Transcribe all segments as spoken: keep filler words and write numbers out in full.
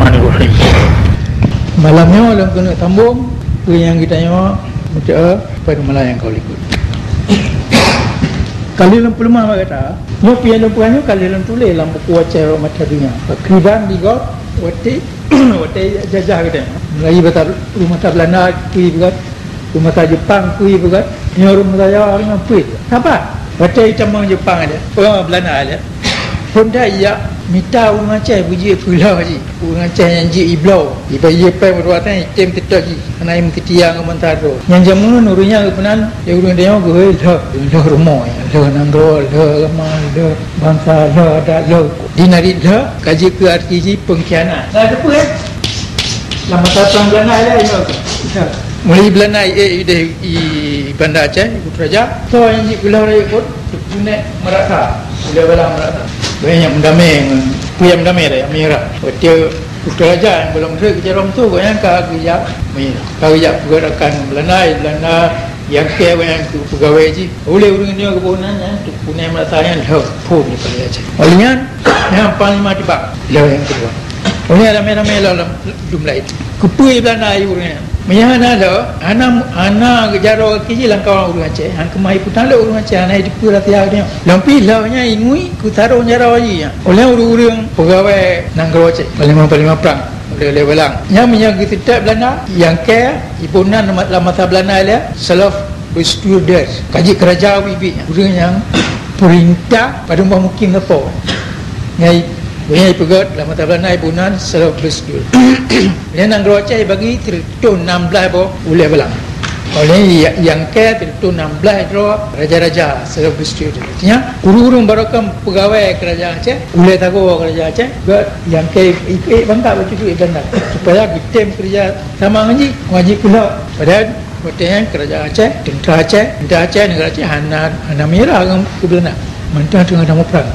Bismillahirrahmanirrahim. Malam nyoe lôn keuneuk sambông peue nyang geutanyoe meuteue pada malam nyang ka likot. Ka lheueh lôn peuleumah bak gata, nyoe peue nyang lôn peugah nyoe ka lheueh lôn tuléh lam buku Aceh Rot Mata Donya. Pakriban di gob watèe, watèe jajah geutanyoe. Mulai bak rumoh Belanda kui beugöt, rumoh Jepang kui beugöt, nyoe rumoh Jawa ngon peue. Saban watèe itamong Jepang ada, oh, Belanda ada. Phôn that ijak mita ureueng Aceh beujeuet keu lheueh jih. Ureueng Aceh nyang jeuet ibloe, iba ié péng bak watèe item teutot jih, hana imeukeutiya ngon bansa droe. Nyang jameun ureueng nyan geupeunan lé ureueng tanyoe geuhôi lheueh, lheueh rumoh, lheueh nanggroe, lheueh agama, lheueh bansa, lheueh adat, lheueh ukon. Di narit lheueh ka jeuet keu arti jih pengkhianat. Nah, teupeue, eh? Lam masa prang Belanda ilèe, ilèe. Mulai Belanda ié idéh i Banda Aceh, i Kuta Raja, soe nyang jeuet keu lheueh rayeuk phôn, Teungku Nèk Meurasa, Ulèe Balang Meurasa. Banyak meudamé ngon, peue nyang meudamé lé, Amirah. Watèe Kuta Raja nyang gohlom trép keu jaroe musoh, gobnyan ka geujak, ka geujak peugöt rakan ngon Belanda, Belanda nyang keu gobnyan keu peugawèe jih. Ulèe ureueng nyoe geuboh nan nyan, Teungku Nèk Meurasa nyan lheueh phôn di Banda Aceh. Óh lheueh nyan, nyan Panglima Tibang, lheueh nyang keudua. Óh lheueh nyan ramé-ramé lom, lom, lom laén. Keupeue Belanda ayue ureueng nyan? Meunyo hana lheueh, hana, hana geujaroe gaki jih lam kawan ureueng Aceh, han keumah ipeutang lé ureueng Aceh, hana iteupeue rahsia geutanyoe. Lom pih lheueh nyan ingui keu sarong jaroe jih nyan. Óh lheueh ureueng-ureueng peugawèe nanggroe Aceh, panglima-panglima prang, ulèe-ulèe balang. Nyan meunyo geuseutôt Belanda, nyang keu iboh nan lam masa Belanda lé, Zelfbestuurder. Ka jeuet keu raja ubit-ubit nyan. Ureueng nyang peurintah padum boh mukim sapo. Nyan, nyan ipeugöt lam masa Belanda iboh nan Zelfbestuurder. Lé nanggroe Aceh ibagi sireutoh nam blaih boh ulèe balang. Óh lheueh nyang keu sireutoh nam blaih droe raja-raja Zelfbestuurder. Artinya, ureueng-ureueng barô kon peugawèe keurajeuen Aceh, ulèe sagoe keurajeuen Aceh, gèt nyang keu ikôt bangka bacut duek Belanda, supaya geutem keureuja sama ngon jih, ngon jih pula. Padahai watèe nyan keurajeuen Aceh, teuntra Aceh, teuntra Aceh, neugara Aceh hana, hana meunyeurah ngon keu Belanda. Mantong teungoh tamong prang.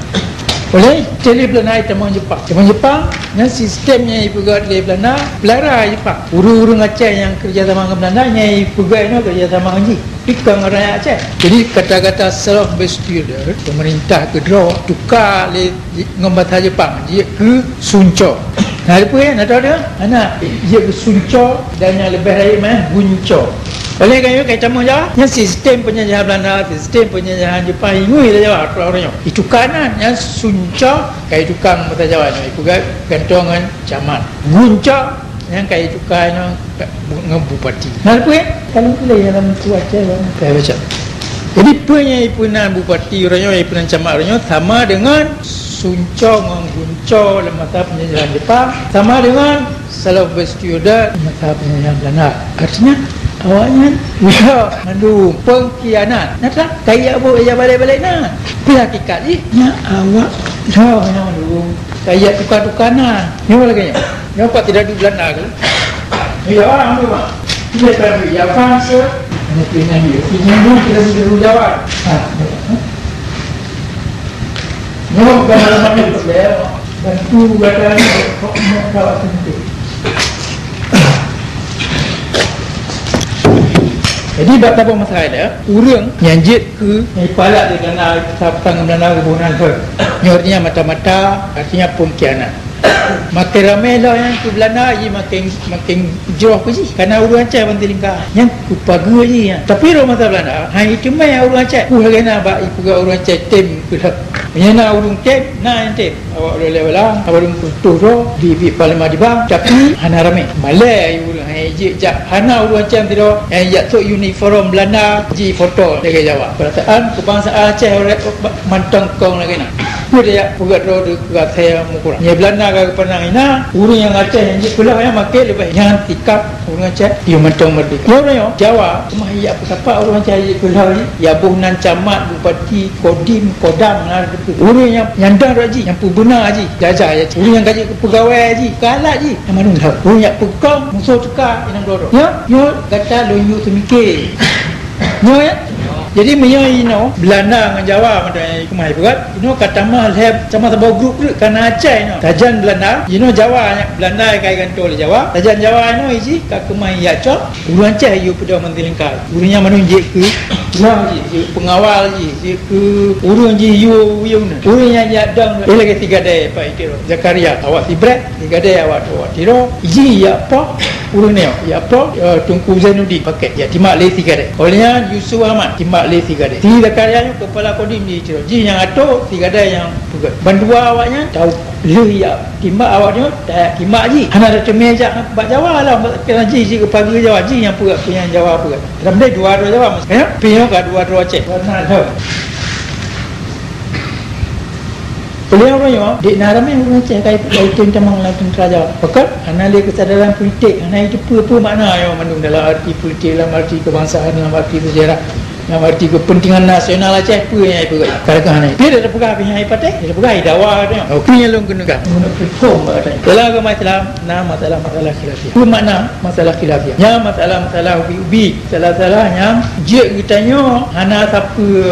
Óh lheueh, teulheueh Belanda itamong Jepang. Tamong Jepang, nyan sistem nyang ipeugöt lé Belanda, peulara Jepang. Ureueng-ureueng Aceh nyang keureuja sama ngon Belanda, nyang ipeugöt nyoe keureuja sama ngon jih. Pi kon ngon rakyat Aceh. Jadi, kata-kata Zelfbestuurder, peumeurintah keudroe, tuka lé ngon basa Jepang, jeuet keu sunco. Na teupeue, na tahu dia? Hana, jeuet keu sunco dan nyang leubeh rayeuk meunan gunco. Oleh karena itu, kata Jawa, nyan sistem penjajahan Belanda, sistem penjajahan Jepang, ingui lé Jawa, ureueng nyoe. Ituka nan, nyan sunco, ka ituka ngon basa Jawa nyoe, ipeugöt gantoe ngon camat. Gunco, nyang ka ituka nyoe ngon bupati. Na teupeue? Kalau tuléh dalam buku Aceh, bang. Saya baca. Jadi, peue nyang ipeunan bupati uroe nyoe, ipeunan camat uroe nyoe, sama dengan sunco ngon gunco lam masa penjajahan Jepang, sama dengan Zelfbestuurder masa penjajahan Belanda. Artinya, awaknyan udah mandum pengkhianat. Nyata, kaya bu ya balik-balik na. Tapi hakikat jih, nya awak dah mandum kaya tukar-tukar na. Nyoe lagèe nyoe. Nyoe pat tidak di Belanda ke? Ya, orang tu, Mak. Dia tadi, ya, faham, sir. Ini pilihan dia. Pilihan dia, kita bisa dulu jawab. Ha, ya. Nyoe bukan dalam mana tu, ya. Bantu gata ni, kok nak jawab sendiri. Jadi, bak tabung masalah dia, ureueng nyang jeuet keu nyang ipalak di Belanda, sabtang Belanda geuboh nan thon. Nyoe artinya mata-mata, artinya pengkhianat. Makin ramé lom nyan keu Belanda, ji makin, makin jroh keu jih. Karena ureueng Aceh banti lingka. Nyan keu pageue jih nyan. Tapi rot masa Belanda, han iteumé ureueng Aceh. Peue lagèe na bak ipeugah ureueng Aceh tem keu lheueh. Meunyo na ureueng tem, na nyang tem. Awak ulèe-ulèe balang, awak ureueng peutuh droe, di, di Parlemen Tibang. Tapi hana ramé. Malèe ureueng han jeuet jak. Hana ureueng Aceh sidroe nyang jak sôk uniform Belanda jifoto lagèe Jawa. Peurasaan keubangsaan Aceh mantong kong lagèe na. Peue dia peugah droe di keu asai meukurang. Nyoe Belanda ka geupeunang inan, ureueng nyang Aceh nyang jeuet keu lheueh nyan makin leubeh nyan sikap ureueng Aceh. Yôh mantong merdeka. Nyoe ureueng nyoe Jawa keumah jak peusapat ureueng Aceh jeuet keu lheueh jih. Ya boh nan camat, bupati, kodim, kodam na teupeue. Ureueng nyang nyandang rot jih, nyang peubeuna jih, jajah jih. Ureueng nyang ka jeuet keu peugawèe jih, keu alat jih, nyang mandum lheueh. Ureueng nyang peukong musoh teuka inong doro. Nyoe, nyoe gata lôn yue seumiké. Nyoe ya? Jadi meunyoe inoe Belanda ngon Jawa mantong nyang keumah brat, inoe ka tamah lhèe, tamah saboh grup rot, ka na Aceh inoe. Sajan Belanda, inoe Jawa, Belanda ka igantoe lé Jawa. Sajan Jawa inoe jih ka keumah jak cok, ureueng Aceh yue peudong manti lingkai. Ureueng nyan mandum jeuet keu tuha jih, jeuet keu peungawal jih, jeuet keu ureueng jih yue, yue na. Ureueng nyang jak dong lagèe si Gadai Pak Itiro, Zakaria, awak Sibrek, si Gadai awak, awak Tiro, jih jak poh ureueng nyoe, jak poh, eh, Teungku Zainuddin Pakek, jak timbak lé si Gadai. Óh lheueh nyan Yusuf Ahmad, timbak lé si Gadai. Si Zakaria nyoe keupala Kodim di Tiro, jih nyang atô, si Gadai nyang peugöt. Bandua awak nyan tau lheueh jak timbak awak nyoe, tajak timbak jih. Hana tateumé jak bak Jawa lah, keunan jih, jih keu pageue Jawa, jih nyang peugöt, peue nyang Jawa peugöt. Dalam deh dua droe Jawa, maksudnya, pih nyoe ka dua droe Aceh. Warna lheueh. Beliau nyoe, dek na ramé ureueng Aceh ka, ka item tamong lam tentara Jawa. Pakon? Hana lé keusadaran politik, hana iteupeue peue makna nyoe mandum dalam arti politik, dalam arti kebangsaan, dalam arti sejarah, dalam arti kepentingan nasional Aceh, peue nyang ipeugah. Kadang hana. Dia dah peugah pih nyang ipatéh, dia peugah idawa katanya. Oke, nyang lôn keuneuk. Menurut hukum katanya. Dalam agama Islam, na masalah-masalah khilafiyah. Peue makna masalah khilafiyah? Nyan masalah-masalah ubi-ubi. Salah-salah nyang jeuet geutanyoe hana sapeue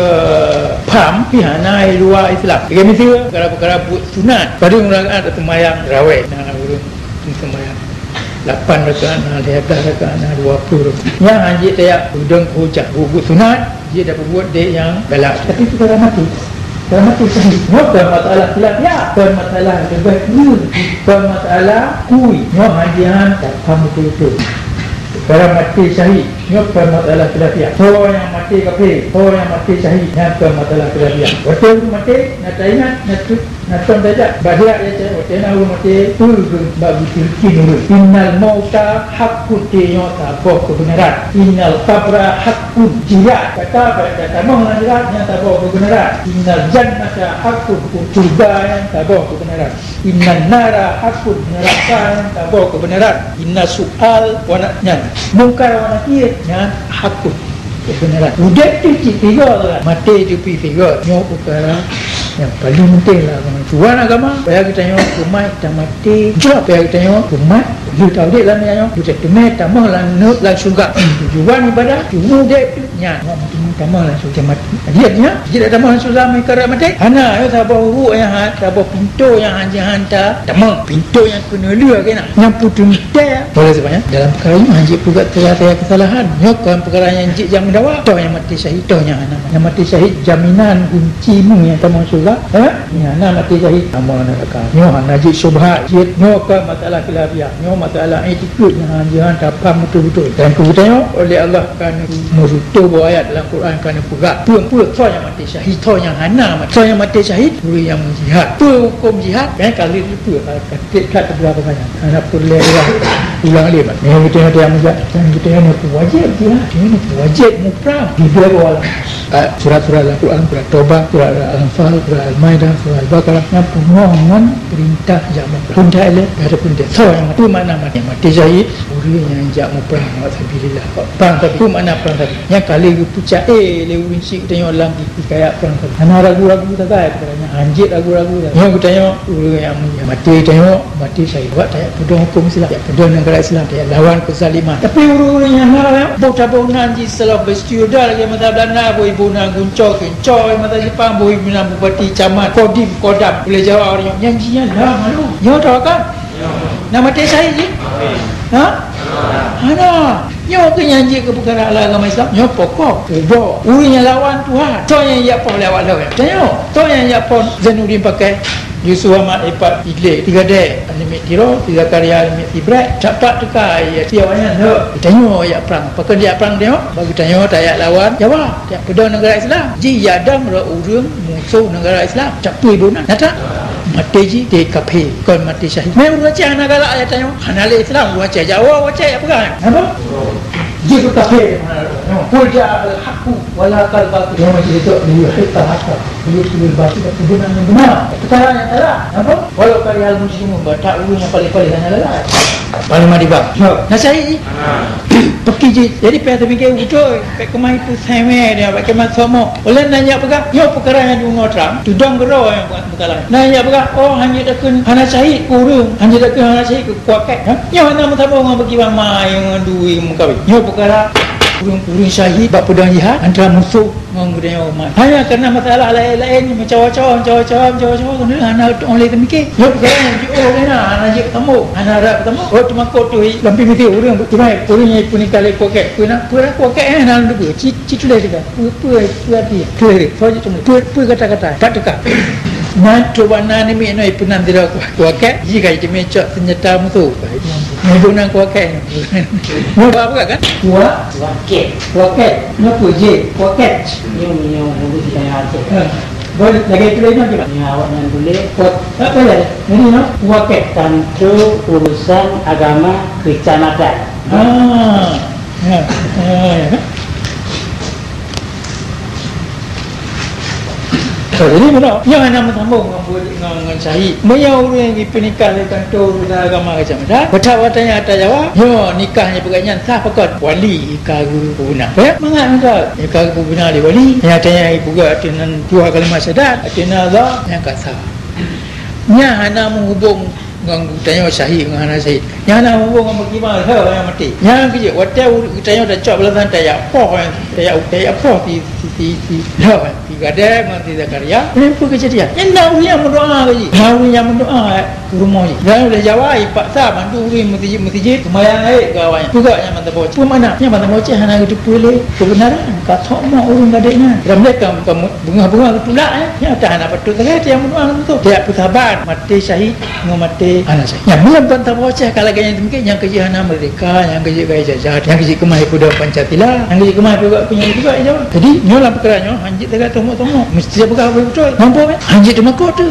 pham, pih hana i luwa Islam. Lagèe miseue, peukara-peukara buet sunat. Padahai ureueng rakaat seumayang rawèh, na ureueng seumayang lapan rakaat, na lhèe blah rakaat, na dua ploh rakaat. Nyan han jeuet tajak peudong keu hujah. Buet-buet sunat, jeuet tapeubuet dek nyang galak. Tapi peukara maté. Peukara maté syahid. Nyoe kon masalah khilafiyah, kon masalah leubeh kureueng, kon masalah kui. Nyoe han jeuet han tapham beutôi-beutôi. Peukara maté syahid. Nyoe kon masalah khilafiyah. Soe nyang maté kafé, soe nyang maté syahid, nyan kon masalah khilafiyah. Watèe ureueng maté, na taingat, na tu-, na tom tajak. Bak sirat ya cak, watèe na ureueng maté, peue bak geuteuleukin ureueng. Innal mauta haqqun, maté nyoe saboh keubeunaran. Innal qabra haqqun, sirat. Gata bak tatamong lam sirat, nyan saboh keubeunaran. Innal jannata haqqun, syeuruga nyan saboh keubeunaran. Innan nara haqqun, neuraka nyan saboh keubeunaran. Inna su'al wa na-, nyan, Mungkar wa Nakir nyan haqqun, keubeunaran. Udép tu cit tiga tu kan. Maté tu pih tiga. Nyoe peukara nyang paleng penting lah. Tujuan agama, supaya geutanyoe umat tamaté. Supaya geutanyoe umat lheueh taudép lam dunia nyoe, beutateumé tamong lam, lam syeuruga. Tujuan ibadah, tujuan udép tu nyan. Tamong lam syeuruga maté. Jeuet nyan, jeuet tamong lam syeuruga meukarat maté. Hana, nyoe saboh uruek nyang ha-, saboh pintoe nyang han jeuet han tatamong. Pintoe nyang keuneulheueh keunan. Nyang peuteuntèe. Oleh sebab nyan, dalam peukara nyoe han jeuet peugah teuka-teuka keusalahan. Nyoe kon peukara nyang jeuet jak meudawa. Toh nyang maté syahid, toh nyang hana. Nyang maté syahid jaminan gunci mu nyang tamong syeuruga. Eh? Nyang hana maté syahid, tamong neuraka. Nyoe hana jeuet syubhat. Jeuet nyoe kon masalah khilafiyah. Nyoe masalah iktikeuet nyang han jeuet han tapham beutôi-beutôi. Dan keu geutanyoe, oleh Allah ka neumeurutoh boh ayat dalam Quran ka neupeugah. Peue-peue soe nyang maté syahid, soe nyang hana maté. Soe nyang maté syahid, ureueng nyang meujihad. Peue hukôm jihad? Kan ka lheueh teupeue, ka, ka trép that teupeugah peue nyan. Hana peureulèe ulang, ulang lé, mat. Nyoe geutanyoe nyang meujihad, nyoe geutanyoe nyang wajéb jihad, nyoe wajéb muprang. Di dua boh alam. Ah, surat-surat dalam Quran, surat Taubah, surat Al-Anfal, surat Al-Maidah, surat Al-Baqarah, nyan penuh ngon peurintah jak muprang. Peurintah ilèe, ada peurintah. Soe nyang maté, peue makna maté? Maté syahid, ureueng nyang jak muprang, wa sabilillah. Prang sabi. Peue makna prang sabi? Nyan ka lheueh geupucak, eh, lé ureueng syik geutanyoe lam hikayat prang sabi. Hana ragu-ragu sagai, peukara nyan han jeuet ragu-ragu sagai. Nyoe geutanyoe, ureueng nyang maté geutanyoe, maté syahid. Wak tajak peudong hukôm Islam, tajak peudong neugara Islam, tajak lawan keuzaliman. Tapi ureueng-ureueng nyang hana, boh taboh nan jih seuleuh bestiuda lagèe masa Belanda, boh iboh nan gunco, gunco masa Jepang, boh iboh nan bupati, camat, kodim, kodam, ulèe Jawa ureueng nyan, nyan jih nyan lah malu. Nyoe tawakal. Na maté syahid jih? Ha? Hana. Nyoe keuh nyang jeuet keu peukara lam agama Islam. Nyoe pokok. Ubak ureueng nyang lawan Tuhan. Soe nyang jak poh lé awak lôn? Tanyoe. Soe nyang jak poh Zainuddin Pakek, Yusuf Ahmad Ipat Idlib, si Gadai Alimit Tiro, si Zakaria Alimit Sibrek, tapak teuka, ya, si awak nyan lôn. Tanyoe jak prang. Pakon jak prang tanyoe? Bak geutanyoe tajak lawan Jawa. Jak peudong neugara Islam. Jih jak dong rot ureueng musoh neugara Islam. Tapi iboh nan. Nyata? Maté jih di kafé, kon maté syahid. Mé ureueng Aceh hana galak jak tanyoe. Hana lé Islam, ureueng Aceh. Jawa, ureueng Aceh jak peugah. Napa? Jih keu kafé. Qul ja'al haqqu wa zahaqal batil. Nyoe jih tu liyuhiqqal haqqa wa yubtilal batila. Keubeunaran nyang beuna. Peukara nyang salah. Napa? Walau karihal mujrimun. Bah that ureueng nyang paléh-paléh hana galak. Panglima Dibang. Nyan syahid jih. Pakri jih. Jadi, payah tapike beutôi. Bèk keumah itu seumeue dia, bèk keumah somoh. Ulèe na nyang peugah, nyoe peukara nyang jibunoe trang, tudong keudroe nyang bukan bukan laén. Na nyang peugah, oh, hana takheun hana syahid keu ureueng, hana takheun hana syahid keu kuakèt. Ha? Nyoe hana meusaboh ngon bagi mama nyang ngon dui meukawen. Nyoe peukara Ureuëng, ureuëng syahid bak peudeueng jihad antara musoh ngon geutanyoe umat. Hanya karena masalah laén-laén, meucawa-cawa, meucawa-cawa, meucawa-cawa, keuneuk hana teuong lé teumikir. Nyoe peukara nyang jiôh lé na, hana jeuet tamong, hana rab tamong. Oh, teumakot tu, lam pih miseue ureuëng, ureuëng nyang ipeunikah lé kuakét, peue na, peue na kuakét, eh, hana lôn teupeue. Ci, ci tuléh teuka. Peue, peue, peue arti? Tuléh, soe jeuet tamong. Peue, peue kata-kata? Pat teuka. Na, cuba na namiet nyoe ipeunan sidroe kuakét, jih ka jiteumé cok seunjata musoh. Nyoe bunoe kuakét. Nyoe apa kan? Kuak? Kuakét. Kuakét. Nyoe peue jih? Kuakét. Nyoe, nyoe, nyoe buku kita yang Aceh. Ha. Boleh, lagèe tuléh nyoe cuba. Nyoe awak nyan tuléh. Kuak, apa ya? Ini nyoe? Kuakét. Kantor Urusan Agama Kecamatan. Ah. Ya. Ah, ya kan? So, jadi bunoe, nyoe hana meusambông ngon, ngon, ngon syahid. Meunyoe ureuëng jipeunikah lé kantô urusan agama keucamatan, beuthat watèe nyan ata Jawa, nyoe nikah nyang peugah nyan sah pakon? Wali ka geupeuguna. Ya, mangat mantap. Ka geupeuguna lé wali. Nyang ata nyan ipeugah ateueh nan dua kalimat syahadat, ateueh nan Allah, nyan ka sah. Nyan hana meuhubông ngon geutanyoe syahid ngon hana syahid. Nyan hana hubông ngon meukiban lheueh nyang maté. Nyan keuh jeuet, watèe ureuëng geutanyoe tacok balasan, tajak poh, tajak, tajak poh si, si, si, si lheueh, si Gadé ngon si Zakaria. Nyan peue keujadian? Nyan na ureuëng nyang meudoa keu jih. Na ureuëng nyang meudoa keu rumoh jih. Dan ulèh Jawa ipaksa bantu ureuëng meuseujid-meuseujid seumayang rayeuk keu awaknyan. Peugah nyan mantong boh. Peue makna? Nyan mantong boh cit hana geuteupeue lé keubeunaran. Ka sok mok ureuëng gadék nyan. Lam lé ka, ka beungoh-beungoh geutulak, eh. Nyan ata hana patôt lagèe nyang meudoa ngon tu. Tiep peusaban maté syahid ngon maté hana syahid. Nyan meunyoe ban saboh Aceh ka lagèe nyan teumikir, nyang keujeuet hana meurdeka, nyang keujeuet gaya jajah, nyang keujeuet keumah ipeudong Pancasila, nyang keujeuet keumah ipeugah peue nyang ipeugah Jawa. Jadi, nyoe lam peukara nyoe, hanjeuet tagak tomok-tomok. Meusti peugah beutôi. Mampu kan? Hanjeuet teumakot tu.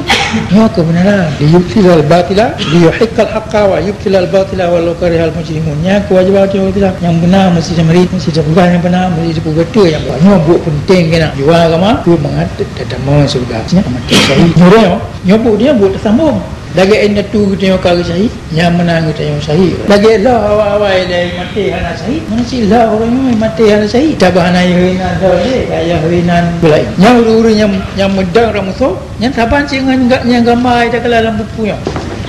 Nyoe keubeunaran. Liyubtilal batila, liyuhiqqal haqqa wa yubtilal batila walau karihal mujrimun. Nyan keuwajéban ureuëng Islam. Nyang beuna meusti tameurit, meusti tapeugah nyang beuna, meusti tapeugah beutôi nyang beuna. Nyoe buet peunteng keunan. Jua agama, keu mangat tatamong syeuruga. Nyan maté syahid. Nyoe, nyoe buet dia buet tasambong. Lagèe indatu geutanyoe ka geusyahid, nyang meunan geutanyoe syahid. Lagèe lheueh awai-awai lé maté hana syahid, meunan cit lheueh uroe nyoe maté hana syahid. Tabah hana yah inan lheueh lé, ka yah inan beulaén. Nyan ureuëng-ureuëng nyang, nyang meudong rot musoh, nyan saban cit ngon ga-, nyang gamba ita kala lam buku nyoe.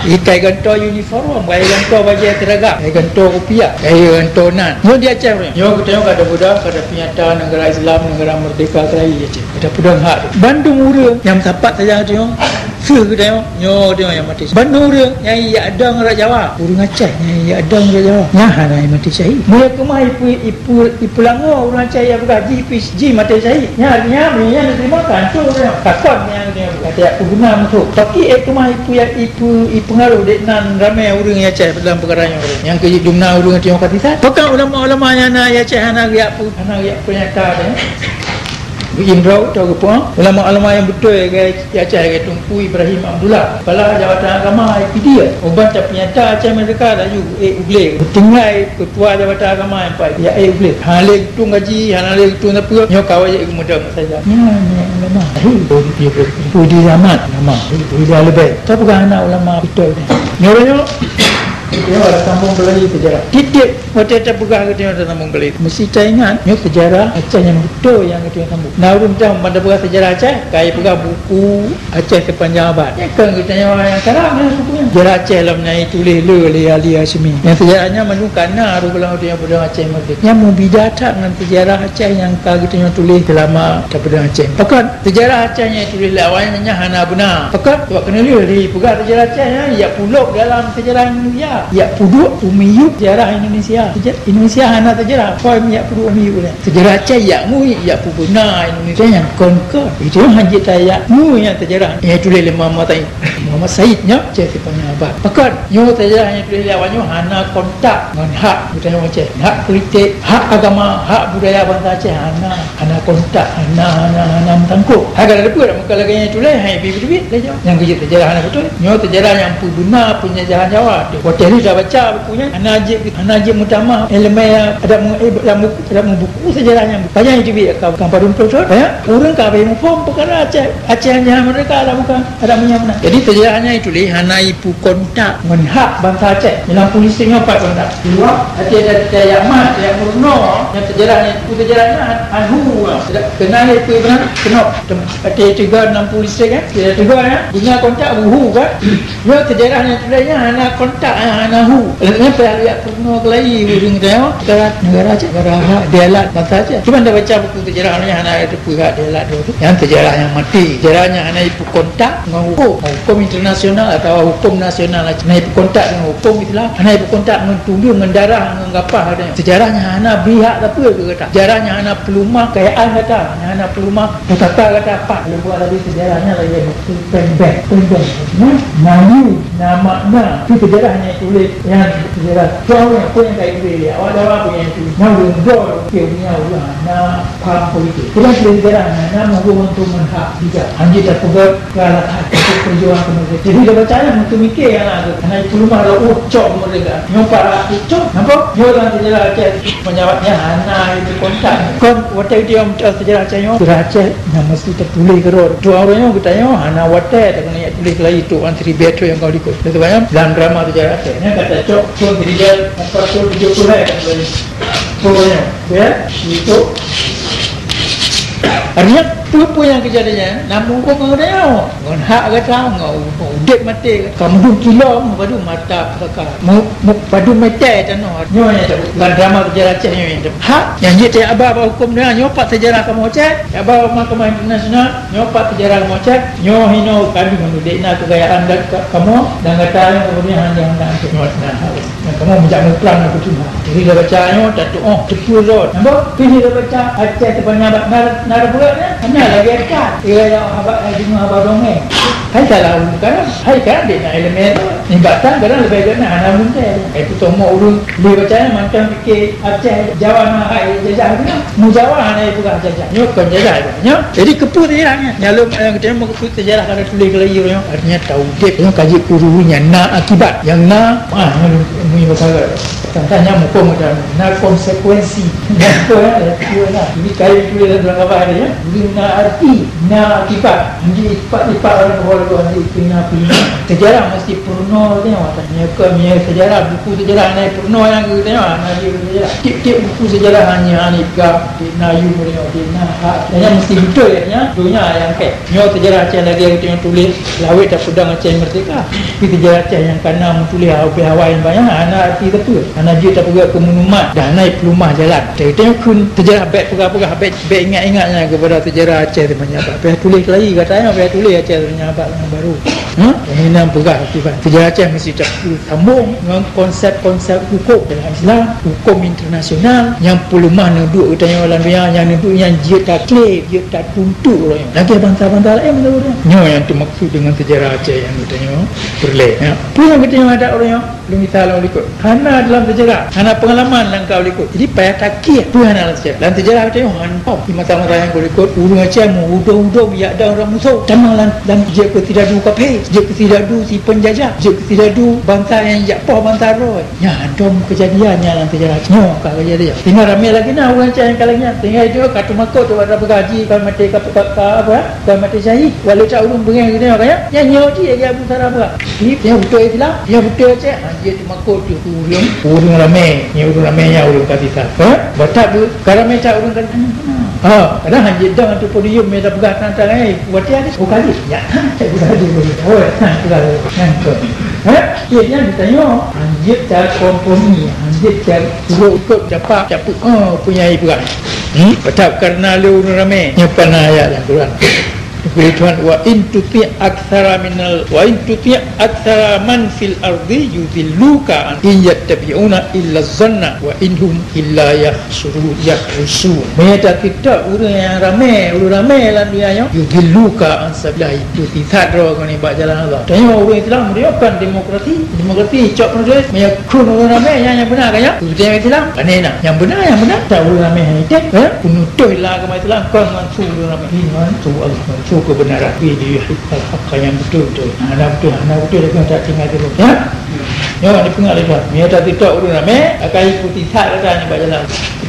Ikai gantoe uniform, kai gantoe bajèe seragam, kai gantoe kupiah, kai gantoe nan. Nyoe di Aceh ureuëng. Nyoe geutanyoe ka tapeudong, ka tapeunyata neugara Islam, neugara meurdeka keu rakyat Aceh. Ka tapeudong hak. Bandum ureuëng nyang sapat sajan geutanyoe, Seuh geutanyoe, nyoe geutanyoe nyang maté. Bandum ureuëng nyang jak dong rot Jawa, ureuëng Aceh nyang jak dong rot Jawa, nyan hana maté syahid. Meunyoe keumah ipe-, ipe-, ipeulangoe ureuëng Aceh nyang peugah jih pi-, jih maté syahid, nyan, nyan, nyan teurimong kantô ureuëng. Takon nyang geutanyoe peugah, tajak peuguna musoh. Tapi, eh, keumah ipe-, ipe-, ipeungaruh dek nan ramé ureuëng Aceh dalam peukara nyoe. Nyang keujeuet dumna ureuëng teurimong ka sisat. Pakon ulama-ulama nyang na Aceh hana geujak peu-, hana geujak peunyata deh. Geuindrop atau geupeue, ulama-ulama nyang beutôi lagèe di Aceh lagèe Teungku Ibrahim Abdullah, Kepala Jabatan Agama I P D, uban tapeunyata Aceh Merdeka laju geuék u glé. Geutinggai Ketua Jabatan Agama nyang pat, ya ék u glé. Hana lé geutueng gaji, hana lé geutueng sapeue, nyoe ka wajéb geumeudong saja. Nyan, nyan ulama. Lahé dua ribu tujuh belas. Budi Rahmat ulama, Budi Ahli Bait. Tapeugah hana ulama beutôi nyan. Nyoe, nyoe. Nyoe ada sambung lagi sejarah. Tiep-tiep Watèe tapeugah geutanyoe teuntang Mongolid, meusti taingat, nyoe seujarah Aceh nyang beutôi nyang geutanyoe sambông. Na ureueng mantong ban tapeugah seujarah Aceh, ka jipeugah buku Aceh Sepanjang Abad. Nyan kon geutanyoe nyang karang nyan buku nyan. Seujarah Aceh lom nyan jituléh le, le Ali Hasyimi. Nyang seujarah nyan mandum ka na rôh gohlom geutanyoe peudong Aceh Merdeka. Nyan meubida that ngon seujarah Aceh nyang ka geutanyoe tuléh seulama tapeudong Aceh. Pakon? Seujarah Aceh nyang tuléh lé awaknyan nyan hana beuna. Pakon? Sabab keuneulheueh jipeugah seujarah Aceh nyan, jak pulop dalam seujarah Indonesia. Jak peuduek u miyueb seujarah Indonesia. Seja-, Indonesia hana seujarah, kon jak peuduek u miyueb nyan. Seujarah Aceh jak ngui, jak peubeuna Indonesia nyang kon-kon. Itu hanjeuet tajak ngui nyan seujarah nyang tuléh lé Muhammad Said. Muhammad Said nyan Aceh Sepanjang Abad. Pakon? Nyoe seujarah nyang tuléh lé awaknyan hana kontak ngon hak geutanyoe Aceh. Hak politik, hak agama, hak budaya bansa Aceh hana. Hana kontak, hana, hana, hana meusangkot. Hai ka na teupeue dak meuka lagèe nyan tuléh, hai bi teubiet lé Jawa. Nyang keu jeuet seujarah hana beutôi. Nyoe seujarah nyang peubeuna peunjajahan Jawa. Watèe lheueh tabaca buku nyan, hana jeuet, hana jeuet meutamah ileumèe adak meu-, eh, lam buku, adak meu buku seujarah nyan. Pajan jiteubiet ka, ka padum ploh thon. Ya, ureueng ka habéh muphom peukara Aceh, Aceh nyan meurdeka lam buku. Adak meunyoe meunan. Jadi, seujarah nyan jituléh hana jipeukontak ngon hak bansa Aceh. Dalam puisi nyoe pat kontak. Dua, até tajak mat, tajak meurunoe, nyang seujarah nyan, buku seujarah nyan han, han hu, ah. Keunan lé peue meunan, keunoe. Até teuga enam puluh listrik, kan? Teuga, teuga, ya. Bunga kontak, buhu, kan? Nyoe seujarah nyan tuléh nyan hana kontak, ya. Hana hu. Lheueh nyan payah jak peurunoe keulayi ureueng tanyoe. Negara, negara Aceh, negara hak dialat bansa Aceh. Cuman dah baca buku sejarah nyan hana teupeue hak dialat tu. Nyan sejarah nyang maté. Sejarah nyang hana ipeukontak ngon huköm, huköm internasional atawa huköm nasional Aceh. Hana ipeukontak ngon huköm Islam, hana ipeukontak ngon tumbieun, ngon darah, ngon gapah katanya. Sejarah nyang hana bri hak sapeue keu gata. Sejarah nyang hana peulumah kayaan gata, nyang hana peulumah pusaka gata pat. Lôn buat tadi sejarah nyan lagèe buku péng bank, péng bank. Nyan na nilai, na makna. Itu sejarah nyang tuléh, nyan sejarah. Soe nyang, soe nyang ka tuléh lé? Awak dawa peue nyang tuléh? Na ureueng dol, oke, ureueng nyan ureueng hana paham politik. Kita tuléh sejarah nyan, na meuhubung untuk meuhak juga. Hanjeuet tapeugah galak hati perjuangan kemerdekaan. Jadi, dah baca nyan, meutumiké nyan lah tu. Hana ipeuleumah lom, oh, cok kemerdekaan. Nyoe para tu cok. Nampak? Nyoe dalam sejarah Aceh. Meunyoe awak nyan hana itu kontak. Kon watèe dia minta sejarah Aceh nyoe. Sejarah Aceh nyang mesti tatuléh keudroe. Tu ureueng nyoe geutanyoe hana watèe takeuneuk tuléh keulayi tu, antri beto nyang kau likot. Lepas tu banyak dalam drama sejarah Aceh. Nyan kata cok, cok sejarah empat puluh tujuh puluh eh, kata dia. Pokoknya, ya, itu. Artinya, peue-peue nyang keujadian, namun huköm geutanyoe. Ngon hak gata, ngon udép maté, ka meudum kilo, meupadu mata pusaka. Mu-, meupadu meutai tanoh. Nyoe nyang tabeuet. Lam drama sejarah Aceh nyoe nyang tabeuet. Hak nyang jeuet tajak ba bak huköm donya, nyoe pat sejarah kamoe Aceh, tajak ba bak mahkamah internasional, nyoe pat sejarah kamoe Aceh, nyoe hinoe kami meunudek na keugayaan dan ka-, kamoe dan gata nyang keumudian hana hana antuk nyoe dan hak. Dan kamoe meujak muprang na kucuma. Jadi dah baca nyoe, tatuoh, teupeue rot. Nampak? Pih dah baca Aceh teupanyabak na, na peugah nyan. Hana lagèe kan. Iya, ya, haba, eh, deungoe haba dongeng. Hai salah ureueng kadang. Hai kadang dia na elemen tu. Nibak tan kadang leubeh gét na hana ureueng teuh. Eh, peutomo ureueng lé baca nyan mantong pike Aceh, Jawa na hai jajah tu. Mu Jawa hana peugah jajah. Nyoe kon jajah tu. Nyoe. Jadi keupeue sejarah nyan? Nyalom, eh, kita mau keupeue sejarah kada tuléh keulayi nyoe. Artinya taudép. Nyoe ka jeuet keu ureueng nyan na akibat. Nyang na, ah, nyoe mui masalah. Tantang nyang muphom macam na konsekuensi. Nyang tu, ya, ya, tu lah. Jadi, kayu tu dalam, dalam gambar ada, ya. Jadi, na arti, na akibat. Jadi, ipak-ipak orang keuhai tu, jadi, pina-pina. Sejarah mesti peurunoe, ya, watèe nyoe keu, ya, sejarah, buku sejarah, na peurunoe nyang gitu, ya, na di sejarah. Tiep-tiep buku sejarah hanya, hanya ikan, di na yu, di na hak. Jadi, mesti betul, ya, ya. Dunia yang kayak. Nyoe sejarah Aceh lagèe geutanyoe tuléh, lawét tapeudong Aceh merdeka. Tapi sejarah Aceh nyang ka na meutuléh ubé hawa nyang banyak, hana arti sapeue. Hana jeuet tapeugah keu meunumat dan hana ipeuleumah jalan. Geutanyoe kheun sejarah bèk peugah-peugah, bèk, bèk ingat-ingat nyan keupada sejarah Aceh teumanyabak. Payah tuléh keulayi gata nyoe, payah tuléh Aceh teumanyabak nyang baru. Ha? Nyang inong peugah akibat. Sejarah Aceh meusti tapeusambong ngon konsep-konsep huköm dalam Islam, huköm internasional nyang peuleumah neuduek geutanyoe lam donya, nyang neuduek nyan jeuet taklé, jeuet tatuntut uroe nyoe. Lagèe bansa-bansa laén meunurot nyoe. Nyoe nyang teumaksud deungon sejarah Aceh nyang geutanyoe peureulèe. Ya. Peue nyang geutanyoe adak uroe nyoe? Lôn misal lam likot. Hana dalam sejarah, hana peungalaman lam ka likot. Jadi payah takieh peue hana lam sejarah. Lam sejarah geutanyoe hana. Di masa-masa nyang ka likot, ureueng Aceh meuhudong-hudong jak dong rot musoh. Tamong lam, lam jeuet keu sidadu kafé, jeuet keu sidadu si peunjajah, jeuet keu sidadu bansa nyang jak poh bansa droe. Nyan dum keujadian nyan lam sejarah nyoe ka keujadian. Sehingga ramé lagèe na ureueng Aceh nyang ka lagèe nyan. Sehingga itu ka teumakot tu pada peugah ji ka maté ka, ka, ka apa? Ka maté syahid. Walau tak ureueng beungèh gitu nyoe ka nyan. Nyan nyoe ji lagèe Abu Sarah peugah. Ji, nyoe beutôi Islam, nyoe beutôi Aceh. Ha, ji teumakot tu ureueng, ureueng ramé. Nyoe ureueng ramé nyan ureueng ka sisat. Ha? Batak tu ka ramé that ureueng ka sisat. Ha, kadang han jidong atau podium meuda peugah tentang, eh, watèe ada. Oh, kali. Ya, ha, saya peugah dulu. Oh, ha, peugah dulu. Nyan tu. Ha? Iya, nyan geutanyoe, hanjeuet cara kompromi, hanjeuet cara suruh ikot dapat, dapat, oh, punya ibarat. Hmm? Sebab karena lé ureueng ramé, nyoe pana ayat dalam Quran. Tulis Tuhan, "Wa in tuti' aktsara minal, wa in tuti' aktsara man fil ardi yudilluka an in yattabi'una illa zanna wa in hum illa yakhsuru, yakhrusun." Meunyoe takeudok ureueng nyang ramé, ureueng ramé lam dunia nyoe, yudilluka an sabilillah, itu sisat droe keuneuk bak jalan Allah. Tanyoe ureueng Islam, dia kan demokrasi. Demokrasi cok menuntut, meunyoe kheun ureueng ramé, nyan nyang beuna kan nyan? Ureueng Islam, pane na. Nyang beuna, nyang beuna. Tak ureueng ramé hana item, eh? Peunutôh lam agama Islam, kon ngon su ureueng ramé. Ini ngon su Allah, ngon su kebenaran. Ini haqqa, nyang beutôi-beutôi. Hana beutôi, hana beutôi, lagèe tak tinggai dulu. Ya? Nyoe dipeungaléh dah. Meunyoe takeudok ureueng ramé, akan ikuti sat gata nibak jalan.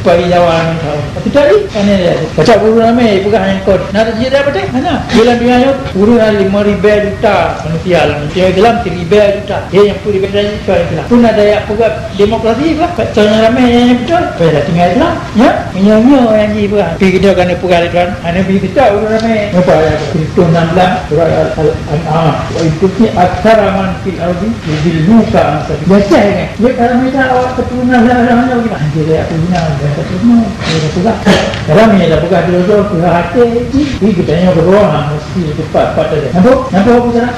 Bagi Jawa ni tahu. Tapi tadi, kan ya, baca guru ramai, peugah yang kot. Nah, tak jadi apa teh? Mana? Dalam dunia ni, guru ada lima ribu juta manusia dalam dunia Islam, seribu juta. Dia yang pun ribu juta, itu yang Islam. Pun ada yang peugah demokrasi, peugah. Soalnya ramai yang, yang betul. Apa yang dah tinggal Islam? Ya? Nyoe-nyoe nyang jipeugah. Pi kita kan peugah lé Tuhan, hana pi kita ureueng ramé. Napa ayat tu? Tujuh puluh enam belas, surah Al-, Al-An'am. "Wa in tuti aktsara man fil ardi yudilluka an sabil." Biasa kan? Dia kalau minta awak keturunan lah, lah, lah, lah, lah, dia tak punya, dia tak punya. Dia tak pegang. Sekarang ni dah pegang dulu tu, pegang hati. Ih, kita yang berdoa, ha, mesti cepat-cepat saja. Nampak? Nampak aku sana?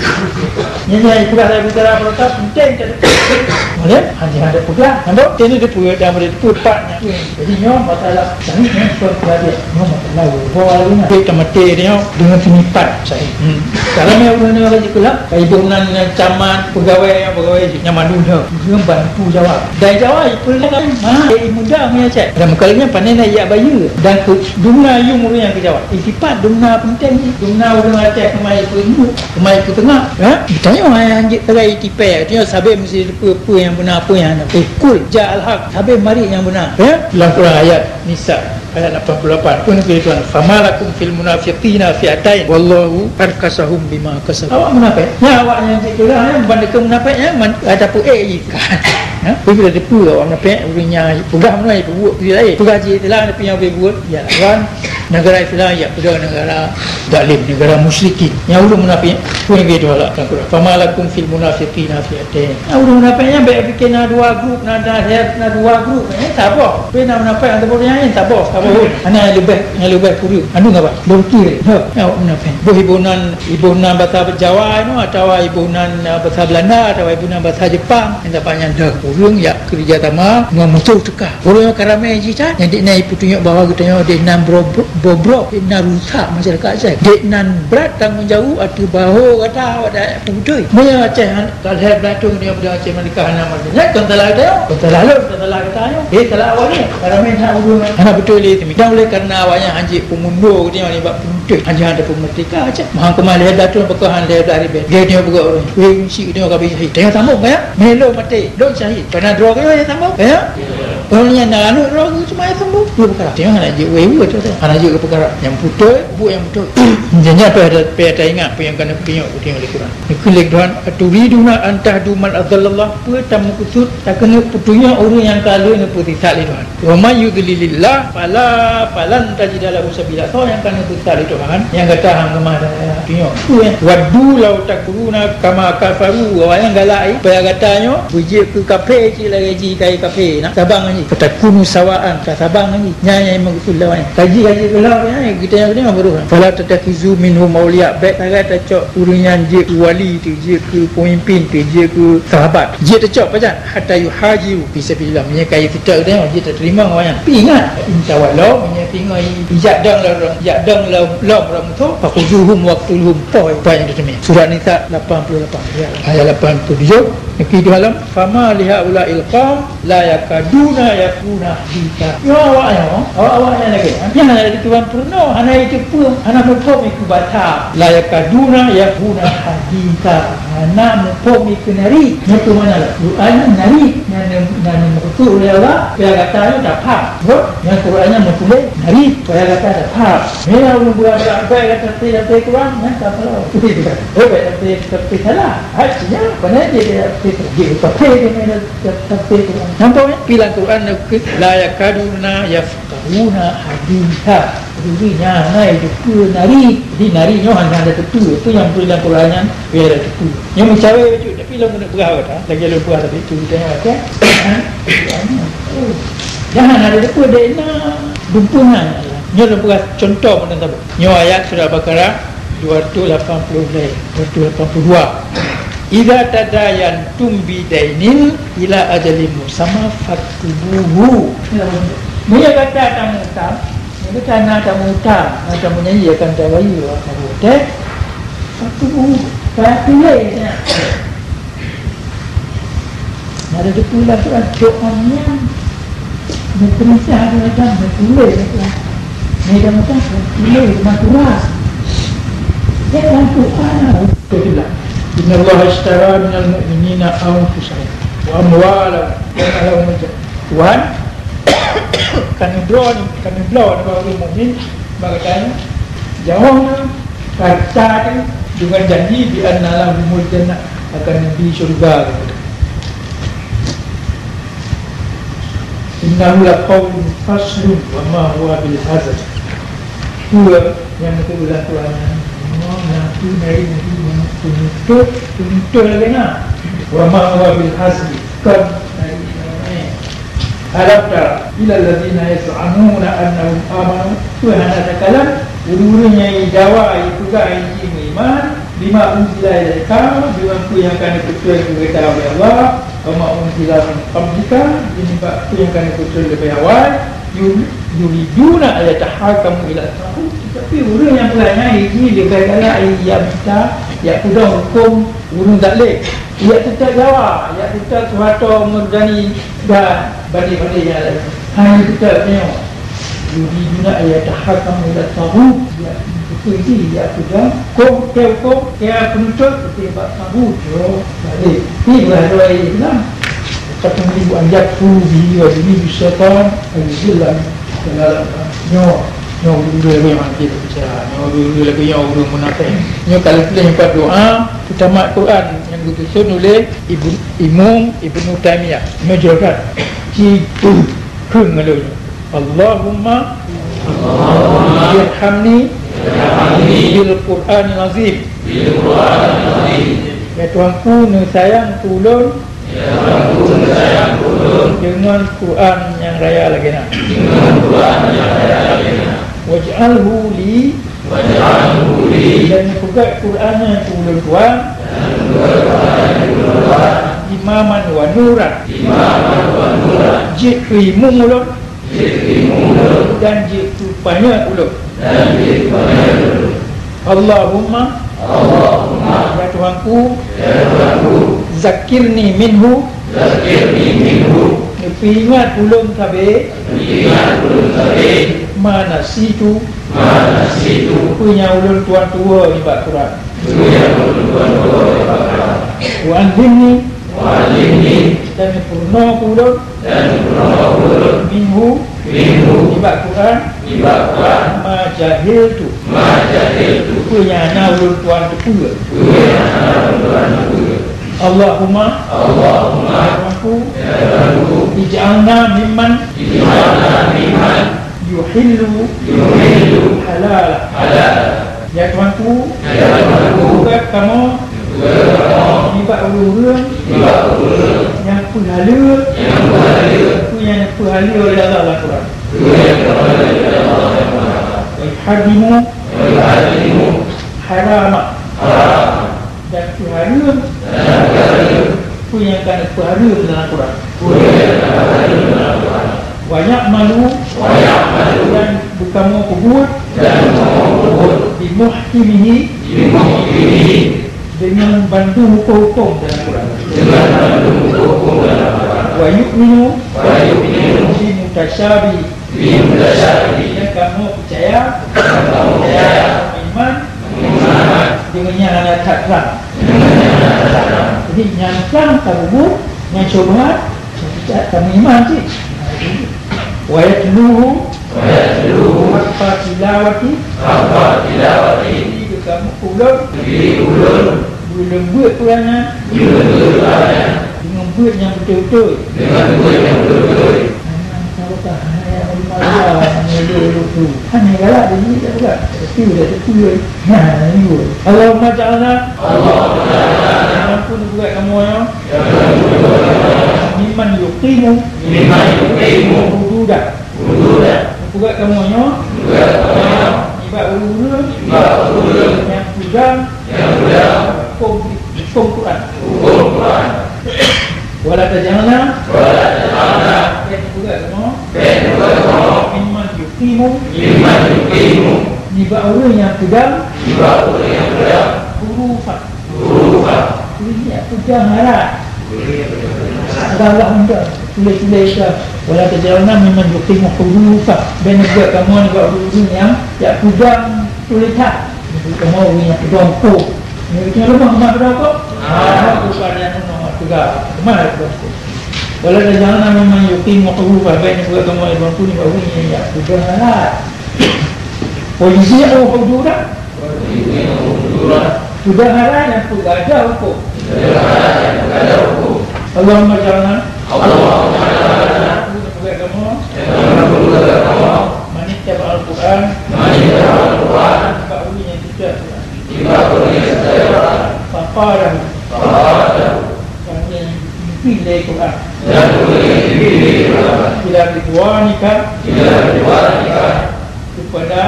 Ini yang pegang saya bicara, penting, tak ada. Boleh? Hanya ada pegang. Nampak? Ini dia pegang, dia boleh tepat. Jadi nyoe masalah kami nyoe bukan pelajar. Nyoe masalah ulama lagi nah. Kita mati dia dengan senipat saya. Hmm. Kalau ni orang ni lagi pula, ibu nan camat, pegawai yang pegawai je, yang malu dah. Dia bantu jawab. Dari jawab, pun kan, mana? Eh, muda punya cek. Dan kalau nya pandai nak yak bayu. Dan ke, dumna yum orang yang kejawab. Itipat dumna penting ni. Dumna orang Aceh kemai pun. Kemai ku tengah, ha? Ditanya orang yang anjik terai tipée, dia sabe mesti peue-peue yang beuna, peue yang hana. Eh, kul ja'al haq, sabe mari yang beuna. Ya? Dalam Quran ayat Nisa, ayat lapan puluh lapan. Pun keu Tuhan, "Fama lakum fil munafiqina fi'atain, wallahu arkasahum bima kasabu." Awak munafik. Ya, awak yang cik kira, ya, bukan dekat munafik, ya, man, ada pun, eh, ikan. Ya? Tapi bila depu awak munafik, urang yang peugah mana, ya, perbuat dia lain. Peugah je itulah, tapi yang perbuat, ya, kan? Negara Islam, ya, peugah negara zalim, negara musyrikin. Nyang ulôn munafik, pun lagèe tu lah, takut. "Fama lakum fil munafiqina fi'atain." Ah, ureueng munafik nyan bèk pikir na dua grup, na, na, na dua grup, eh, saboh. Tapi na munafik ataupun nyang lain, saboh, saboh. Hana nyang leubeh, nyang leubeh kureueng. Anu ngapa? Dua kiri. Ha, awak munafik. Boh iboh nan, iboh nan bahasa Jawa inoe, atawa iboh nan, ah, bahasa Belanda, atawa iboh nan bahasa Jepang. Nyang dapat nyan dah. Ureueng yak keureuja sama ngon musoh teuka. Ureueng nyang ka ramè jih that, nyang dikna ipeutunyok bahwa geutanyoe dikna bro-, bro-, bobrok, dikna rusak masyarakat Aceh. Dikna brat tanggong jaweueb ateueh bahô gata awak dayah peubeutôi. Meunyoe Aceh han-, ka lhèe blah thôn nyoe beudoh Aceh Merdeka hana merdeka. Nyan kon salah geutanyoe, kon salah lôn, kon salah geutanyoe. Eh, salah awak nyoe. Ka ramè that ureueng hana beutôi lé teuma. Dan oleh karena awak nyan hanjeuet peumundo geutanyoe nibak peubeutôi. Hanjeuet ada peumerdeka Aceh. Meuhan keumah lhèe blah thôn, beukoh han lhèe blah ribèe. Geutanyoe peugah ureueng, "Weh, meusyik geutanyoe ka bri syahid." Tanyoe sambông ka nyan? Meulo maté, lôn syahid. Kana droe geutanyoe nyang sambông ka nyan? Ureueng nyang na aneuk droe geutanyoe cuma nyang sambông. Dua peukara. Tanyoe hana jeuet weu-weu tu, hana jeuet keu peukara nyang beutôi, buet nyang beutôi. Jadi nyan payah ta-, payah taingat peue nyang ka neupeutunyok geutanyoe lé Quran. Neukheun lé Tuhan, "Aturiduna an tahdu man adallallah?" Peue tameukeusut takeuneuk peutunyok ureueng nyang ka lheueh neupeusisat lé Tuhan? "Wa may yudlilillah fala, falan tajida lahu sabila." Soe nyang ka neusisat lé Tuhan, nyang gata han keumah dayah tunyok. Peue? "Waddu law takfuruna kama kafaru." Awaknyan galak, eh, supaya gata nyoe beujeuet keu kafé cit lagèe jih ka kafé, na sabang ngon jih. "Fatakunu sawaan," ka sabang ngon jih. Nyan nyang meukeusut lé awaknyan. Kaji, kaji keu lheueh nyan, geutanyoe, geutanyoe baru. "Fala tattakhizu minhum awliya." Bèk sagai tacok ureueng nyan jeuet keu wali teuh, jeuet keu peumimpin teuh, jeuet keu sahabat. Jeuet tacok pajan? "Hatta yuhajiru fi sabilillah." Meunyoe ka jiteucok geutanyoe, jeuet tateurimong awaknyan. Tapi ingat, "Fa in tawallaw," meunyoe singoh i-, ijak dong lom, ijak dong lom, lom, lom musoh, "fakhuzuhum waqtuluhum," poh, poh nyang teuteumé. Surah Nisa lapan puluh lapan, ya, ayat lapan puluh tujuh. Niki di dalam, "Fama lihaula'il qaum la yakaduna yafqahuna haditha." Nyoe awaknyan, awak-awaknyan lagèe nyan hana jiteupeue, hana jiteupeue, hana muphom keu basa. "La yakaduna yafqahuna haditha." Hana muphom keu narit. Nyoe keu mana lah? Quran nyan narit. Nyan, nyan, nyan meukeusut lé Allah, supaya gata nyoe tapham. Beutôi? Nyan Quran nyan meutuléh narit, supaya gata tapham. Nyoe ureueng beurangkat gata tafsir Quran, nyan ka salah. Beutôi? Tapi salah. Artinya, mana dia, dia tafsir, dia tafsir, dia main tafsir Quran. Nampak, eh? Pih lam Quran, "La yakaduna yafqahuna haditha." Jadi, nyan, nyan, itu pun narit. Jadi, narit nyoe hana ada teupeu. Itu yang pun lam Quran nyan, biar ada teupeu. Nyoe meucawe bacut, tapi lôn keuneuk peugah gata, lagèe lôn peugah tadi tu, geutanyoe, kan? Oh. Dah hana ada teupeu, dek na dumpeungan. Nyoe lôn peugah contoh pun saboh. Nyoe ayat surah Al-Baqarah, dua ratus lapan puluh lhèe, dua ratus lapan puluh dua. "Idza tadayantum bidainin ila ajalin musamma faktubuhu." Meunyoe gata tameuutang, meunyoe gata na tameuutang, na tameujanji akan tabayeue, akan tabayeue, faktubuhu, payah tuléh nyan. Nah, ada teupeu lah tu, doa nyan. Neupeurintah Nabi Adam, neutuléh Nabi Adam. Nabi Adam tu neutuléh, neutuléh. Ya, Tuhan. Betul lah. "Innallaha ishtara minal mu'minina anfusahum wa amwalahum bi anna lahumul jannah." Tuhan, Ka neubloe, ka neubloe nibak ureuëng mukmin, bak gata nyoe, jaweueb na, gata nyoe, deungon janji, bi anna lahumul jannah, akan neubi syurga. Innahu laqaulun faslun wa ma huwa bil hazl. Dua nyang beutôi ulah Tuhan nyan, nyoe nyang keu dari Nabi Muhammad, peunutôh, peunutôh lagée na. Wa ma huwa bil hazl, kon dari Nabi. Alam tara ilal ladzina yaz'umuna annahum amanu, peue hana takalon ureuëng-ureuëng nyang jidawa, jipeugah jih meuiman, bima unzila ilaika, deungon peue nyang ka neupeutrön keu gata lé Allah, wa ma unzila min qablika, deungon peue nyang ka neupeutrön leubeh awai, yu-, yuriduna an yatahakamu ila taghut, tapi ureuëng nyang peugah nyan jih leubeh galak, ya minta, ya peudong huköm ureuëng zalim, ya teutap dawa, ya teutap soe ateueh meurani dan banding-banding nyang laén. Hanya teutap nyoe. Yuriduna an yatahakamu ila taghut, ya beutôi jih, ya peudong huköm, keu huköm, keu peunutôh, keu bak taghut. Yo, zalim. Pi beurah doa Islam. Kata Nabi, an yakfuru bihi wa bihi syaitan, an yudillah. Nyoe, nyoe ureuëng lagée nyan, nyoe ureuëng lagée nyoe ureuëng munafék. Nyoe ka lheueh pat doa, peutamat Quran nyang geususun oleh Ibnu, Imam Ibnu Taimiyah. Nyoe jroh that. Ci kheun ngon lôn. Allahumma irhamni bil Qur'anil azim. Ya Tuhanku, neusayang keu ulôn deungon Quran nyang raya lagée na. Waj'alhu li, dan peugét Quran nyan keu ulôn Tuhan, imaman wa nuran, jeuet keu imum ulôn, dan jeuet keu panyöt ulôn. Allahumma, ya Tuhanku, zakkirni minhu, neupeuingat ulôn sabe, ma nasitu, peue nyang ulôn tuan tuwoe nibak Quran. Wa allimni, dan neupeurunoe keu ulôn, minhu, nibak Quran, ma jahiltu, peue nyang hana ulôn tuan teupeue. Allahumma, ya Tuhanku, ij'alna mimman yuhillu halala. Ya Tuhanku, peugét kamoe nibak ureuëng-ureuëng nyang peuhaleue, peue nyang peuhaleue oleh Allah lam Quran. Wa yuharrimu harama. Dan peuhareuem peue nyang ka neupeuhareuem dalam Quran. Wa ya'malu, dan beukamoe peubuet, bi muhkimihi, deungon bandum huköm-huköm dalam Quran. Wa yu'minu, bi mutasyabi, dan kamoe peucaya, iman, deungon nyang hana that trang. Jadi, nyang trang tabubuet, nyang syubhat, nyang tidak tameuiman cit. Wa yatluhu haqqa tilawati, jadi, kamoe ulôn, ulôn beuet Quran nyan, deungon beuet nyang beutôi-beutôi. Hana barokah, hana nyang lima dua, hana nyang dua puluh. Hana galak, jadi tak galak. Tapi udah teupeu. Nah, ni dua. Allahumma ja'alna. Allahumma ja'alna. Ampun buat kamu ya. Mimman yuqimu. Mimman yuqimu. Hududa. Hududa. Buat kamu ya. Buat kamu ya. Nibak ureueng-ureueng. Nibak ureueng-ureueng. Nyang peudong. Nyang peudong. Hukum, hukum Quran. Hukum Quran. Wala taj'alna. Wala taj'alna. Bèk neupeugah kamoe. Bèk neupeugah kamoe. Mimman yuqimu. Mimman yuqimu. Nibak ureueng nyang peudong. Nibak ureueng nyang peudong. Hurufan. Hurufan. Ureueng nyang peudong harap. Ureueng nyang peudong harap. Ada Allah untuk tulis-tulis ka. Wala taj'alna mimman yuqimu hurufan. Bèk neupeugah kamoe nibak ureueng nyang, nyang peudong tulisan. Kamoe ureueng nyang peudong hukum. Nyoe ureueng lemah, lemah peudong hukum. Ah, bukan nyang lemah peudong hukum. Wala taj'alna mimman yuqimu hududallah, bèk neupeugah kamoe lé Tuhanku nibak ureueng nyang jak peudong adat. Wa yuzi'u hududallah. Peudong adat nyang peugah hukôm. Allahumma ja'alna. Allahumma ja'alna. Peugah kamoe. Manittaba'al Qur'an. Manittaba'al Qur'an. Bak ureueng nyang teuka Qur'an. Bak ureueng nyang teuka Qur'an. Faqadahu. Faqadahu. Ureueng nyang mungkin lé Qur'an. Ila ridwanika. Ila ridwanika. Kepada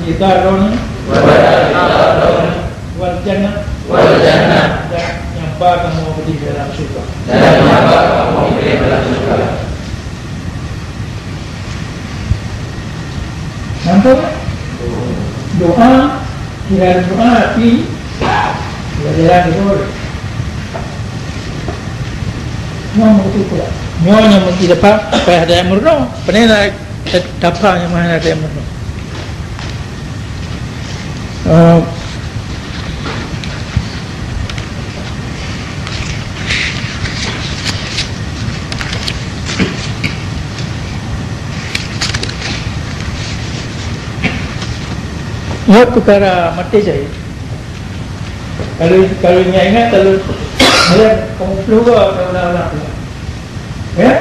ridha Droeneuh. Kepada ridha Droeneuh. Wal jannah. Wal jannah. Dan nyang ba kamoe keudéh dalam syeuruga. Dan nyang ba kamoe keudéh dalam syeuruga. Nampak? Doa, kira doa, tapi pelajaran betul. Nyoe meuti pula. Nyoe nyang meuti dapat payah daya meurunoe. Pane na tapa nyang mana daya meurunoe. Eh, Nyoe peukara maté syahid. Kalau, kalau ingat-ingat, kalau melihat kamu keluar orang-orang tu. Ya?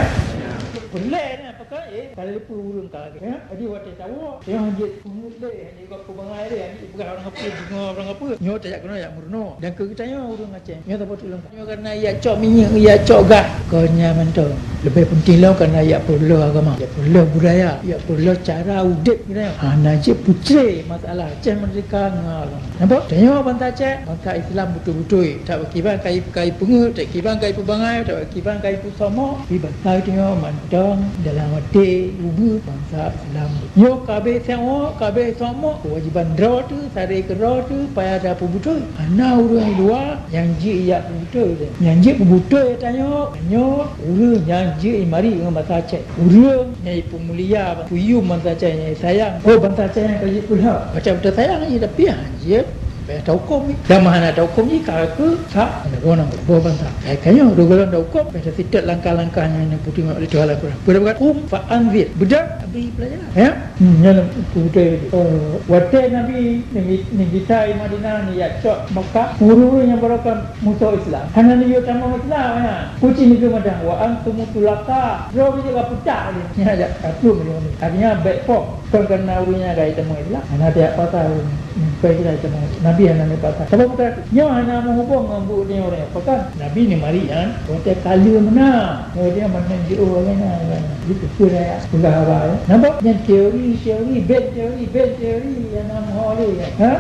Boleh ni, apa kan? Eh, kalau lupa urung ka lagi. Ya? Jadi, waktu tahu, yang hanya pungut deh, hanya kau bangai deh, hanya pegang orang apa, bunga orang apa. Nyoe tak kena yak meurunoe. Dan keu geutanyoe ureueng Aceh, nyoe saboh tuleueng. Nyoe karena yak cok minyeuk, yak cok gah. Kon nyan mantong. Leubeh penting lom karena yak peureuleueh agama, yak peureuleueh budaya, yak peureuleueh cara udép geutanyoe. Hana jeuet peucre masalah Aceh Merdeka ngon agama. Nampak? Tanyoe bansa Aceh, bansa Islam beutôi-beutôi. Tak kiban kai, kai peungeuet, tak kiban kai peubangai, tak kiban kai peusomoh. Tapi bansa tanyoe mantong dalam até ubeut bansa Islam. Nyoe ka abéh soe, ka abéh soe, keuwajéban droe teuh, sabe keudroe teuh, payah tapeubeutôi. Hana ureueng luwa nyang jeuet jak peubeutôi. Nyang jeuet peubeutôi tanyoe, tanyoe ureueng nyang jeuet jimari ngon bansa Aceh. Ureueng nyang jipeumulia, peuyuem bansa Aceh, nyang jisayang. Oh, bansa Aceh nyang ka jeuet peulhok. Macam teusayang jih, tapi hana jeuet. Payah tahukôm jih. Dan meuhana tahukôm jih, ka keu, ka, hana guna, boh bansa. Hai ka nyoe, dua golom tahukôm, payah taseutôt langkah-langkah nyang, nyang peutimang lé Tuhan lam Quran. Peue buet? Qum fa anzir. Beudôh, bri peulajaran. Ya? Hmm, nyan peubutai. Eh, watèe Nabi neugita i Madinah, neujak cok Makkah, ureueng-ureueng nyang baroekon musoh Islam. Hana neuyue tamong Islam, ya. Kuci neugeumadang, "Wa antum tulaqa." Droe beujeuet ka pucak lé. Nyan jak, ka plueng lé. Artinya, bèk poh. Kon karena ureueng nyan ka jitamong Islam. Hana tajak pasai ureueng nyan. Bukan Islam jitamong Islam. Nabi hana neupasai. Sabab bukan, nyoe hana meuhubong ngon buet nyoe ureueng nyan. Pakon? Nabi neumari nyan, watèe ka lheueh meunang. Nyoe dia mandum jiôh lagèe nyan, lagèe nyan. Jadi, keupeue daya peugah haba, ya. Nampak? Nyan teori, teori, ben teori, ben teori, nyang na meuho lé, ya. Ha?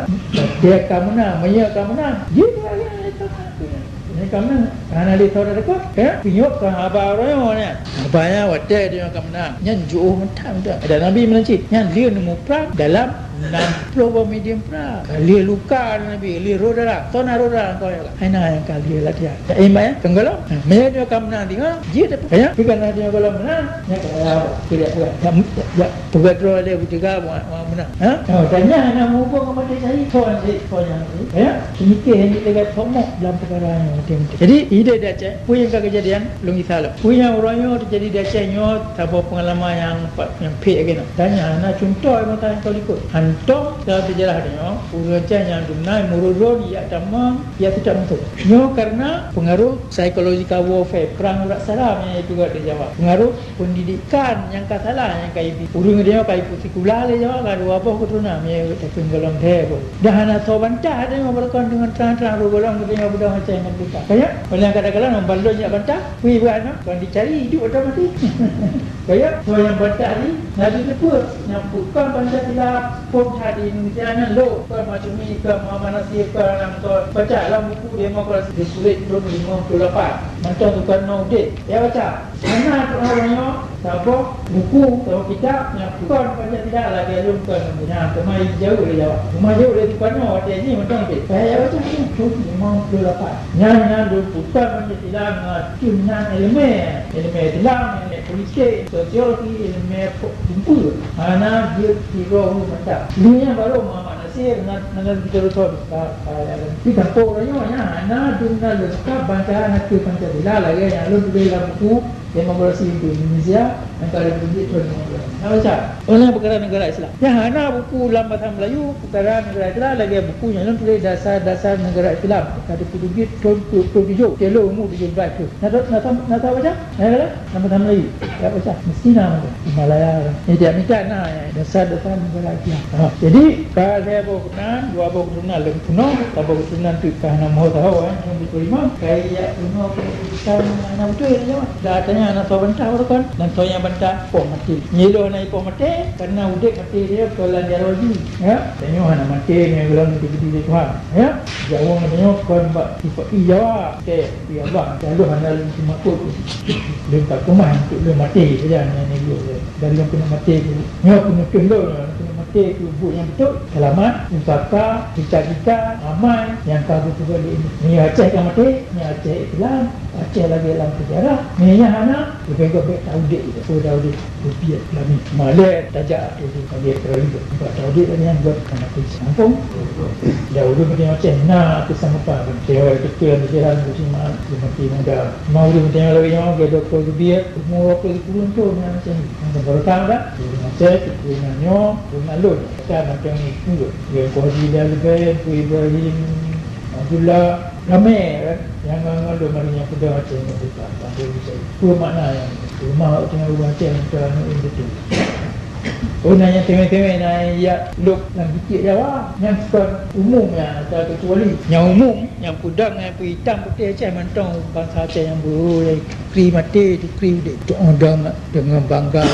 Dia ka meunang, meunyoe ka meunang. Jeuet lagèe nyan, ka meunang. Nyan ka meunang. Hana lé saudara dekat, ya. Pinyok ka haba uroe nyoe nyan. Haba nyan watèe dia ka meunang. Nyan jiôh mantong dah. Ada Nabi meunan cit. Nyan dia neumuprang dalam nam ploh boh medium prang. Ka lheueh luka Nabi, lheueh rôh darah. Soe na rôh darah kau ya? Hai na nyang ka lheueh latihan. Ya, iman, ya? Tenggelam. Ha, meunyoe dia ka meunang tinggai, jeuet dah. Ya? Bukan ada yang belum meunang. Ya, ya, ya, ya, ya, peugah droe lé beuteuga mau, mau meunang. Ha? Oh, dan nyan hana meuhubong ngon maté syahid. Soe nyang syahid, soe nyang syahid. Ya? Seumike hana lagèe somok dalam peukara nyoe, beutôi-beutôi. Jadi, idéh di Aceh, peue nyang ka keujadian, lôn gisa lom. Peue nyang uroe nyoe teujadi di Aceh nyoe, saboh peungalaman nyang pat, nyang phet lagèe nyoe. Dan nyan hana cuntoh masa han ka likot. Hantom dalam seujarah nyoe, ureueng Aceh nyang dumna meururôn jak tamong, jak seutôt musoh. Nyoe karena pengaruh psychological warfare, perang urat saram nyang jipeugah di Jawa. Pengaruh pendidikan nyang ka salah nyang ka jibi. Ureueng nyoe ka jipeusikula lé Jawa ka dua boh keuturonan, meunyoe tapi golom lhèe boh. Dan hana soe bantah tanyoe beureukan deungon trang-trang roh golom geutanyoe beudôh Aceh merdeka. Kaya, oleh kadang-kadang bandum jak bantah, kui buat aneuk, kon dicari hidup atau mati. Kaya, soe nyang bantah ni, na di teupeu, nyang bukon Pancasila, pun that di Indonesia nyan lôn, kon Masyumi, kon Muhammad Nasir, kon Anam, kon baca lam buku demokrasi di sulet lôn limong puluh lapan. Mantong Sukarno udép, ya baca. Hana teuka uroe nyoe saboh buku, saboh kitab nyang kon Pancasila lagèe lôn kon nyan, teuma jijaweueb lé Jawa. Teuma jaweueb lé Sukarno watèe jih mantong pih. Payah baca tu limong puluh lapan. Nyan, nyan lôn kon Pancasila ngon tu nyan ileumèe, ileumèe Islam, ileumèe politik, sosiologi, ileumèe po-, seumpue. Hana jeuet sidroe mantap. Lheueh nyan baru Muhammad Nasir ngon, ngon Victor Ruson. Ka, ka, di gampông uroe nyoe nyan hana dum na leungkap bansa nakeuh Pancasila lagèe nyang lôn tuléh lam buku. Demokrasi untuk Indonesia, nyang ka lheueh terbit tahun lima belas. Nah, baca. Oleh perkara negara Islam. Nyang hana buku lam bahasa Melayu, perkara negara Islam, lagèe buku nyang lôn tulis dasar-dasar negara Islam. Ka terbit tahun dua puluh tujuh. Kilo umur tujuh belas tu. Nah, tahu, nah, tahu, nah, tahu baca? Nah, kala? Lam bahasa Melayu. Ya, baca. Mesti na baca. Himalaya. Eh, dia minta na, ya. Dasar-dasar negara Islam. Ha. Jadi, ka lhèe boh keturunan, dua boh keturunan lôn peunoh, saboh keturunan tu ka hana moh saho, eh, lôn peunoh. Kai yak peunoh keputusan hana beutôi, ya, Mak. Dah tanya hana soe bantah baroe kon, dan soe nyang bantah poh maté. Nyoe lôn hana poh maté, karena udép maté dia ke lam jaroe jih, ya. Tanyoe hana maté, nyoe lôn diberi lé Tuhan, ya. Jawa tanyoe kon bak sifat Jawa, oke, ya Allah, lalu hana lôn seumakot. Lôn tak keumah untuk lôn maté saja, hana lôn. Dan lôn keuneuk maté tu, nyoe peunutôh lôn, nyoe keuneuk maté tu buet nyang beutôi, seulamat, pusaka, cita-cita, amai nyang ka geupeugah lé Nabi. Meunyoe Aceh ka maté, nyoe Aceh Islam, Aceh lagèe lam seujarah. Meunyoe nyan hana, leubeh gèt bèk taudép, peue taudép, rupiah Islami. Malèe tajak tu, tu lagèe teroris. Sebab taudép lagèe nyan buet aneuk Islam pun. Dan ureueng Aceh na keusanggupan. Teori keukeuen pikiran, meusti ma-, meusti muda. Cuma ureueng Aceh lagèe nyoe, gèt dokto Zubir, umur dua puluh sepuluh thôn nyan macam ni. Nyan baru tahu dah. Ureueng Aceh, keturunan nyoe, keturunan lôn. Kan macam ni, tu. Yang Haji Bilal Ibrahim, tu Ibrahim Abdullah, ramè kan. Yang ngon-ngon lôn mari nyang peugah Aceh nyoe buka. Sampai bisa. Peue makna nyan? Peue makna ureueng Aceh ngon ureueng Aceh? Oh, na nyang teumè-teumè, na nyang lôk lam bitiek Jawa. Nyang kon umum nyan, atau kecuali. Nyang umum, nyang peudong, nyang peuitam putéh Aceh mantong bansa Aceh nyang beuhe, tukri maté, tukri udép. Tok Odong deungon bangga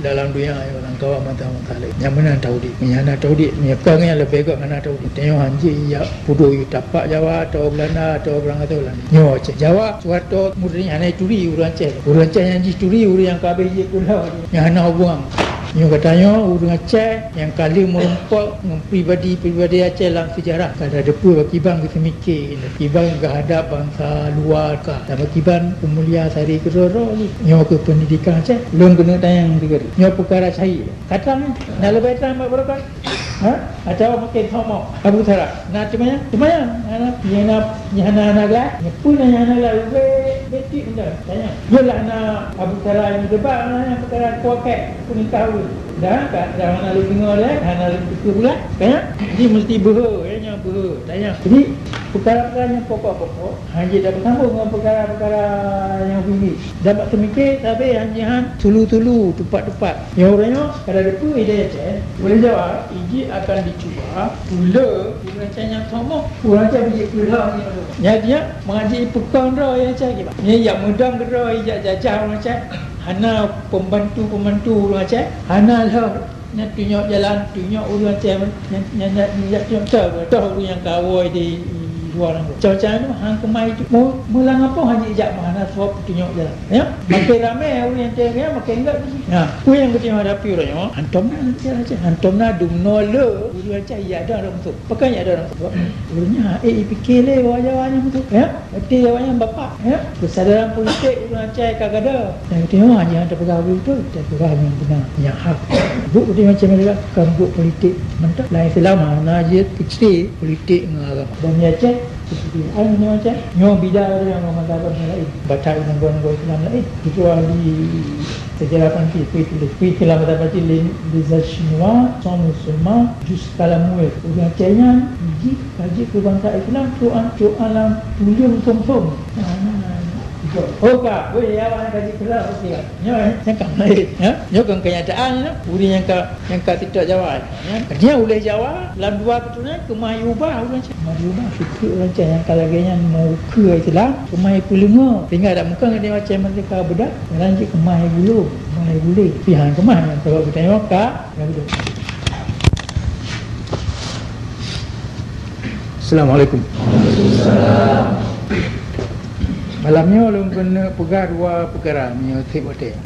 dalam dunia, ya, lam kawan bansa-bansa laén. Nyang meunan taudép. Nyang hana taudép, nyang ka nyang leubeh gèt hana taudép. Tanyoe hanjeuet jak peuduek yue tapak Jawa, atau Beulanda, atau Beulanda, atau Beulanda. Nyoe Aceh. Jawa, Soeharto, Murni, hana turi ureueng Aceh. Ureueng Aceh nyang jituri, ureueng nyang ka habéh jeuet peulheueh. Nyang hana hubungan. Nyoe geutanyoe, ureueng Aceh nyang ka lheueh meurumpok ngon pribadi-pribadi Aceh lam seujarah. Ka tateupeue pakriban geuseumiké, pakriban geuhadab bansa luwa ka. Dan pakriban peumulia sari keudroe-droe lé. Nyoe keuh peundidikan Aceh, lôn keuneuk tanyong sigoe. Nyoe peukara syahid. Ka trang, eh? Na leubeh trang bak barokon? Ha? Atawa makin somok Abu Tara? Na teumanyong? Teumanyong. Hana, nyang na, nyang hana, hana gleh? Nyang peue na nyang hana gleh? Ubé, betik benda. Tanya. Yolah na Abu Tara nyang debat, na nyang peukara kuakek, peuningkah ureueng. Dah, ka, dah hana lé deungoe lé, hana lé teupeue bulat. Tanya. Jadi mesti beuhe, ya, nyoe beuhe. Tanya. Jadi, peukara-peukara nyang pokok-pokok, hana jeuet tapeusambông ngon peukara-peukara nyang ubit-ubit. Dan bak seumiké sabe han jihan tulu-tulu, tupat-tupat. Nyoe uroe nyoe, kada deupeu idéh Aceh, ureueng Jawa, ijih akan dicuba, pula ureueng Aceh nyang sombong. Ureueng Aceh bijéh peurang nyoe. Nyan dia, mangat jih ipeukong droe ureueng Aceh kiban. Nyan jak meudong keudroe, jak jajah ureueng Aceh. Hana pembantu-pembantu ureueng Aceh, hana lheueh Nyan tunyok jalan, tunyok ureueng Aceh, nyan, nyan, nyan, nyan tunyok toh, toh ureueng nyang ka awai di luwa nanggroe. Macam-macam tu, han keumah itu. Mu-, meulang apoh hana jak meuhana sabab tunyok jalan. Ya? Makin ramé ureueng nyang teuka, makin enggak tu. Nah, peue nyang geutanyoe hadapi uroe nyoe, hantom na ureueng Aceh, hantom na dumnoe le ureueng Aceh, ya ada ureueng musoh. Pakon ya ada ureueng musoh? Ureueng nyan, eh, ipike lé, wajah-wajah musoh. Ya? Berarti awaknyan bapak, ya. Kesadaran politik ureueng Aceh ka gada. Dan geutanyoe hana tapeugah beutôi, tapeugah nyang beuna, nyang hak. Buet geutanyoe macam mana, bukan buet politik mantap. Lam Islam hana jeuet keucre politik ngon agama. Dan di Aceh, seperti ai nyoe Aceh, nyoe bida ureueng ngon mazhab laén. Baca ngon, ngon Islam laén. Kecuali sejarah Perancis, kui tulis. Kui keu lam bahasa Perancis, les, les Chinois sont musulmans jusqu'à la moelle. Ureueng Aceh nyan jih ka jeuet keu bansa Islam, cok an, cok an lam tuleueng phon-phon. Nah, nah, nah, nah. Oh, ka. Boleh ya, awak kaji keula, oke. Nyoe, eh, nyang ka lain, ya. Nyoe kon kenyataan, ya. Ureueng nyang ka, nyang ka TikTok Jawa, ya. Artinya, uleh Jawa, lam dua keturunan, keumah ubah ureueng Aceh. Keumah ubah, sikit ureueng Aceh nyang ka lagèe nyan, meukeue Islam, keumah peuleungo. Sehingga dak meukeue ngon Aceh merdeka beudôh, nyan jih keumah bulong, keumah bulèe. Pih han keumah nyan, sabab geutanyoe ka Assalamualaikum. Malam nyoe lôn keuneuk peugah dua peukara meunyoe trép watèe.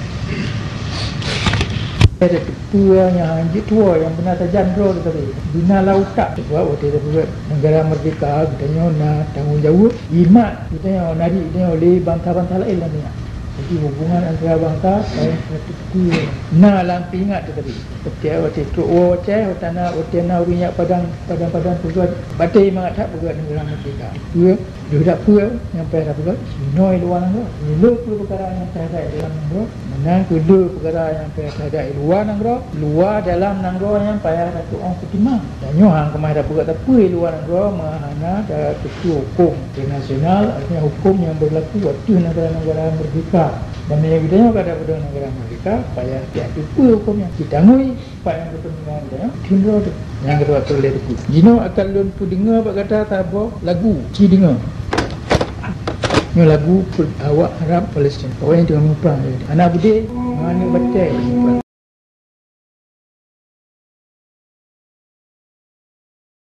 Ada teupeu nyang hanjeuet tuwoe nyang beuna tajam droe teuh, beuna lam utak. Sebab watèe tapeugah negara merdeka, geutanyoe na tanggong jaweueb, jimat geutanyoe, nari geutanyoe lé bansa-bansa laén lam dônya. Jadi, hubungan antara bansa, saling satu Iya, na lam teuingat teuh tadi. Setiap watèe trok woe Aceh, watèe na, watèe na ureueng jak padang, padang-padang peugah, batèe mangat that peugah neugara merdeka. Dua, Deuh dak peue nyang payah tapeugah, inoe luwa nanggroe. Ilée peue peukara nyang payah dak dalam nanggroe, meunan keu lé peukara nyang payah dak luwa nanggroe, luwa dalam nanggroe nyang payah tatu'oh peutimang. Dan nyoe han keumah tapeugah tapeue luwa nanggroe meuhana tateupeue huköm internasional, artinya huköm nyang berlaku ateueh negara-negara merdeka. Dan meunyoe geutanyoe ka dapeuet negara merdeka, payah tateupeue huköm nyang jitangui. Pat nyang keupeuntengan geutanyoe, tim droe teuh. Nyang keudua, peureulée teupeu. Jinoe akan lôn peudeungoe bak gata saboh lagu, ci deungoe. Nyoe lagu awak Arab Palestin. Awak nyang teungoh muprang. Anak beudé ngon aneuk batée.